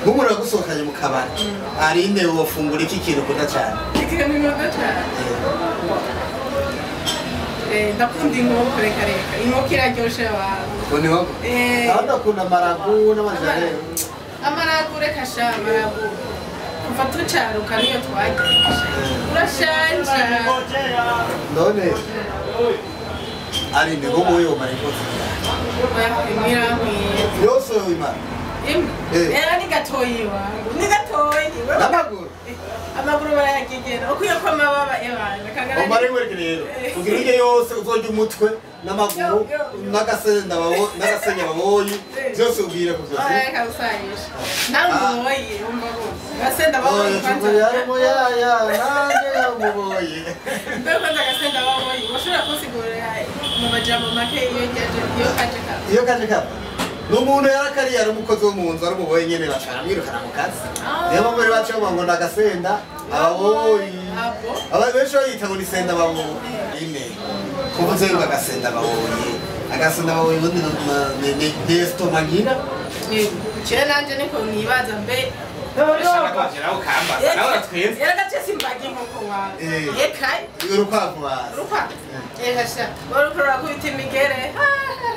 Nk'umuntu yagusohokanye mu kabari Aline wofungura iki kintu ukunda cyane? Ikintu nkunda cyane, ndakunda inkoko. Reka reka, inkoko iraryoshe abantu. Ukunda inkoko? Eh. Aho ndakunda amaragu n'amajare. Amaragu, reka sha, amaragu kuva tucaruka niyo twagiye, urashanja. None Aline, nk'ubu yomara inkoko zingahe? Oya, imwe irankwiye. Yose yoyimara? Imwe. Eh. Era ni gatoyi wangu, ni gatoyi. N'amaguru? Amaguru barayagigera ukwiye ko amababa ebana kangana. Umara inkwereke rero kugira urye yose, uzorya umutwe n'amaguru n'agasenda n'agasenya baboyi byose ubwire ku byose. Oya, reka usayisha nawe umuboyi wumva gute gasenda baboyi kwanza? Yaya nanjye yamuboye. Mbe kwanza gasenda baboyi ushobora kunsigurira mu majambo make iyo ngeje iyo kaje ka? Iyo kaje kava ni umuntu yarakariye, ari umukozi wo mu nzu, ari umuboyi nyene, baca baramwirukana mu kazi. Niyo mpamvu rero baciye bavuga ngo ni agasenda ababoyi. Abo. Aba benshi bayita ngo ni senda baboyi ine kuvuze ngo agasenda baboyi, agasenda baboyi ubundi ni estomac ngira. Kera nanje niko nibaza mbe. Yaragace simbaga inkoko wawe. Eh. Eka. Urukwavu bazi. Urukwavu, eka sha, uriko urakubita imigere.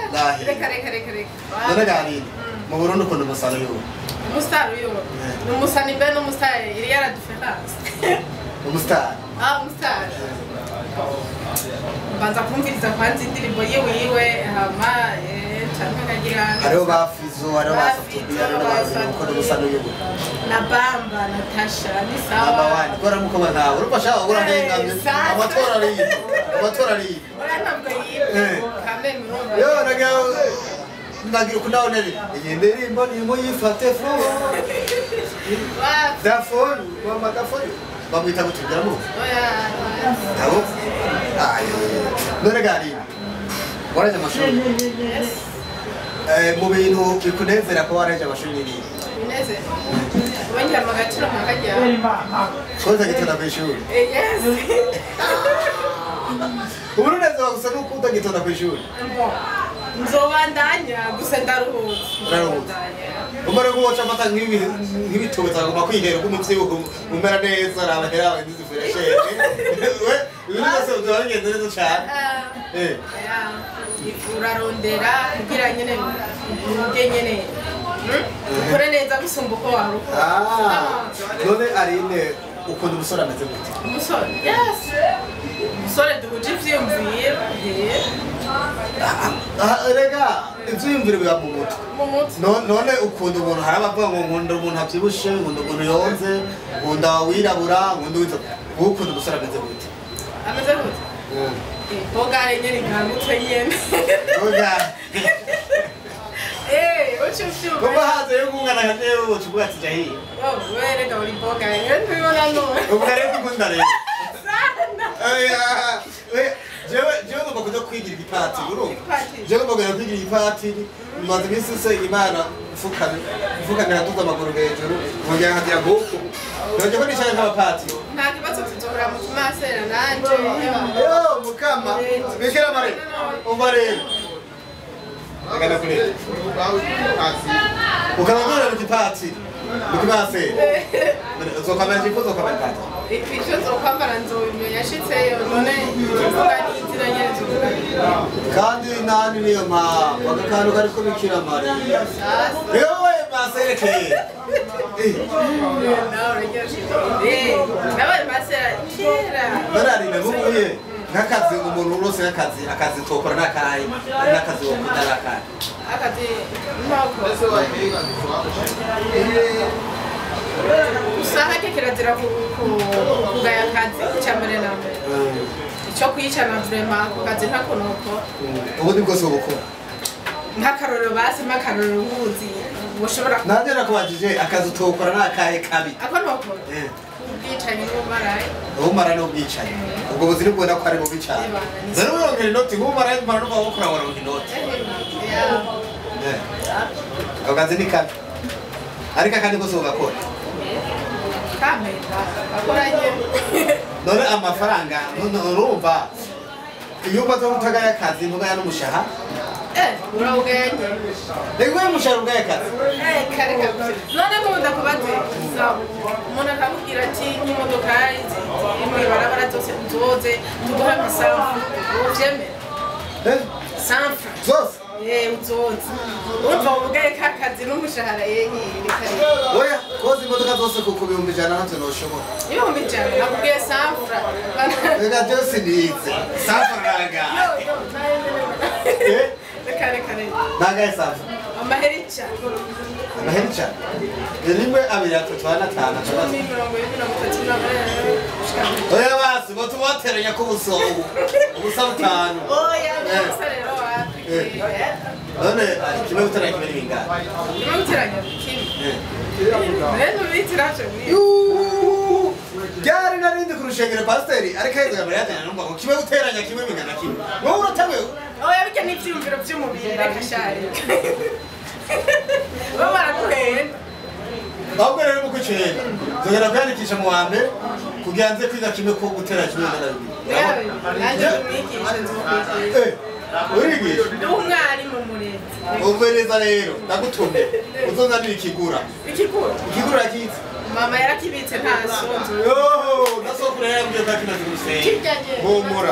Ndahe. Reka reka reka reka. None garine mu Burundi ukunda umusano yuwo? Umusitari uyu ni umusani mbe n'umusitari iri yara différence. Umusitari. Ah, umusitari mbanza kumviriza kwanza indirimbo yiwe yiwe, hama canke nkagira. Hariho ba Fizo, hariho ba Ba Satubi, Fizo, hariho ba ba ukunda umusano yuwo? Na Bamba Natasha ni sawa. Number one kubera mukoma nkawe urumva shaka urahengamye. Eh, sasa. Amatora ariyo, amatora ariyo. Ora ntabwo yiwe. Eh. Kameme urumva. Yo nagira ndagira uko ndabona iyi ndirimbo nimuyifate fo. Wapi? Dafoni mama, dafoni bamwita gute? Biramuzi? Oya. Abo ayo. None gari waraje amashuri? Yes. Mu bintu bikunezera ko waraje amashuri ni ibihe? Bineze wongera mu gaciro nkakajya. Koza gitonda kw'ishuri? Yes. Ubu unezerwa gusa nuko utagitonda kw'ishuri? Bon, nzobandanya gusa ndaruhutse. Uraruhutse. Nzobandanya. Umara nk'uwo amata nk'ibitoke zagomba kwihera uko umuvyibuho umera neza, raba hera ndizi freshere we, ibintu byose byaba bigenze neza cane. Ah, oya, urarondera kugira nyene uge nyene ukore neza gusumba uko wari ukora. Ah, none Aline ukunda umusore ameze gute? Umusore, yes, umusore duhuje ivyiyumviro. Ah, rega ivyiyumviro biba mu mutwe. Mu mutwe. None ukunda umuntu, hari abavuga ngo nkunda umuntu avyibushe, nkunda umuntu yonze, nkunda wirabura, nkunda uwitwa. Wowe ukunda umusore ameze gute? Ameze gute? Bogare nyene nkangutse nyene. Oya. Uca uvyumva. Kuba haze yo kungana nka jewe uca uvuga ati jahiye. Oh, wewe rega uri bogare nyene ntubibona none. Ubwo rero ukunda rero. Sana. Oya, oya, jewe ngomba kuja kwigira igipatiri, urumva? Igipatiri. Jewe ngomba kuja kwigira igipatiri, maze iminsi nsenga Imana mfukamye, mfukamye nkaduza amaguru hejuru, nkongera nkagira nguku. Nongeye ko nicara nk'abapatiri. Nta kibazo, tuzohora mu kumasera nanje. Yo, mukama, Bikira Mariya, umva rero. Reka ndakurebe. Ukaba nkora mu gipatiri, mu kimasera. Uzokwambara ijipo, uzokwambara ipataro? Ivyo nzokwambara nzobimenya nshitseyo. None tuvuga n'inzira nyene tuvuga. Kandi nani niyo mpamvu aka kantu kariko Bikira Mariya. Sasa. Yewe maserekeye. Nawe uraryoshe. Nabaye masera kera. None Aline nk'ubuye nk'akazi umuntu urose nk'akazi, akazi tokora n'akahe, n'akazi wokunda n'akahe? Akazi ntako gusa hake kirazira kugaya akazi. Icya mbere na mbere icyo kwicana vraiment ako kazi ntako nokora. Ubundi bwose ubukora? Nk'akarorero basi, nk'akarorero nkuzi bushobora. Nanjye nakubajije akazi utokora n'akahe kabi. Ako nokora? Ubwicanyi n'ubumarayi. Ubumara n'ubwicanyi, ubwo buzi nibwo ko ari bubi cyane. Rero urongera inoti nk'ubumara, umara n'ubwo wokora waronka inoti. Ako kazi ni kabi, ariko akandi kose ugakora. Kamenda akoranye. None amafaranga none urumva iyo umaze kutagaya akazi ntugaya n'umushaha. Urawuganye. Rego umushahara ubwaye kazi. Kare kabisa. None nkunda kubaze. Umuntu akamubwira ati nk'imodoka ziri mw'ibarabara zose uzoze tuguhe amasamfu. Uvyemera? Samfu. Zose? Uzoze. Urumva ubugaye ka kazi n'umushahara yenye reka. Oya, koza imodoka zose ku 100,000 ntavyo noshobora. 100,000 nakubwiye samfura. Reka byose nize. Samfuranga. Yo, reka reka reka. Nangaye samfu. Amahera ijana. Amahera ijana. Rimwe, abiri, atatu, ane, atanu, atandatu. 10, 20, 30, 40. Oya basi, bo tubateranya ko ubuso ubu. Ubusa butanu. Oya, ubusa rero wapi. None kimwe guteranya kimwe ni bingana? Kimwe guteranya kimwe. Rero ubitiraje mwiza. Ryari narindi ku rushengero pasiteri ariko aheza mbere yatanya numva ngo kimwe guteranya kimwe bingana kimwe. Wowe uratanguye. Oya bijya n'ivyiyumviro vy'umubiri reka shari. Bo baraguhenda. Ahubwo rero mu kwicenda nzogera kwiyandikisha mu wa mbere kugira nze kwiga kimwe ko guteranya kimwe bingana bibiri. Nanjye umwigisha nzokwigisha. Urigisha? Ndi umwarimu murezi. Umvereza rero ndagutumye uzonzanira ikigura. Ikigura? Ikigura kizi. Mama yarakibitse nta sonzo. Yoho, nasokuru yarambwiye ko akimaze gusenga. Kirya nyene. Humura.